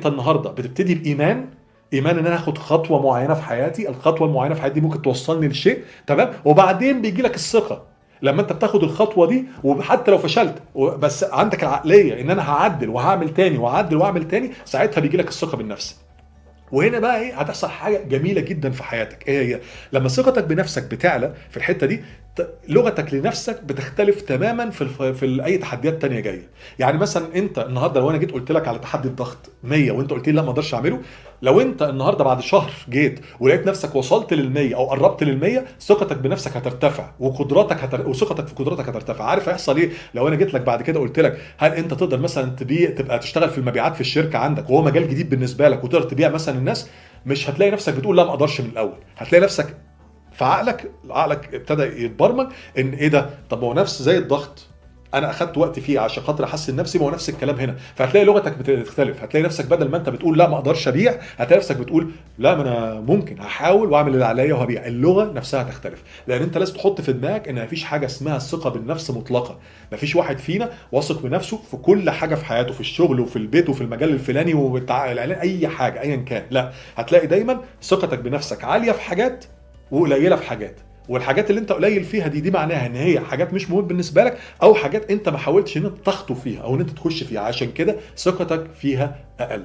انت النهارده بتبتدي بايمان، ايمان ان انا هاخد خطوة معينة في حياتي، الخطوة المعينة في حياتي دي ممكن توصلني لشيء، تمام؟ وبعدين بيجي لك الثقة لما انت بتاخد الخطوة دي، وحتى لو فشلت بس عندك العقلية ان انا هعدل وهعمل تاني وهعدل واعمل تاني، ساعتها بيجي لك الثقة بالنفس. وهنا بقى ايه؟ هتحصل حاجة جميلة جدا في حياتك. ايه هي؟ لما ثقتك بنفسك بتعلى في الحتة دي، لغتك لنفسك بتختلف تماما في اي تحديات تانية جاية. يعني مثلا انت النهارده لو انا جيت قلت لك على تحدي الضغط 100 وانت قلت لي لا ما اقدرش اعمله، لو انت النهارده بعد شهر جيت ولقيت نفسك وصلت لل100 او قربت لل100، ثقتك بنفسك هترتفع وثقتك في قدراتك هترتفع. عارف هيحصل ايه لو انا جيت لك بعد كده قلت لك هل انت تقدر مثلا تبيع، تبقى تشتغل في المبيعات في الشركة عندك وهو مجال جديد بالنسبة لك، وتقدر تبيع مثلا الناس؟ مش هتلاقي نفسك بتقول لا ما اقدرش من الاول، هتلاقي نفسك في عقلك ابتدى يتبرمج ان ايه ده، طب ما هو نفس زي الضغط انا اخدت وقت فيه عشان خاطر احسن نفسي، ما هو نفس الكلام هنا. فهتلاقي لغتك بتختلف، هتلاقي نفسك بدل ما انت بتقول لا ما اقدرش ابيع، هتلاقي نفسك بتقول لا ما انا ممكن هحاول واعمل اللي عليا وهبيع. اللغة نفسها تختلف، لان انت لازم تحط في دماغك ان مفيش حاجة اسمها الثقة بالنفس مطلقه. مفيش واحد فينا واثق بنفسه في كل حاجة في حياته، في الشغل وفي البيت وفي المجال الفلاني والاعلان، اي حاجة ايا كان. لا، هتلاقي دايما ثقتك بنفسك عالية في حاجات وقليله في حاجات، والحاجات اللي انت قليل فيها دي معناها ان هي حاجات مش مهم بالنسبة لك، او حاجات انت ما حاولتش ان انت تخطو فيها او ان انت تخش فيها، عشان كده ثقتك فيها اقل.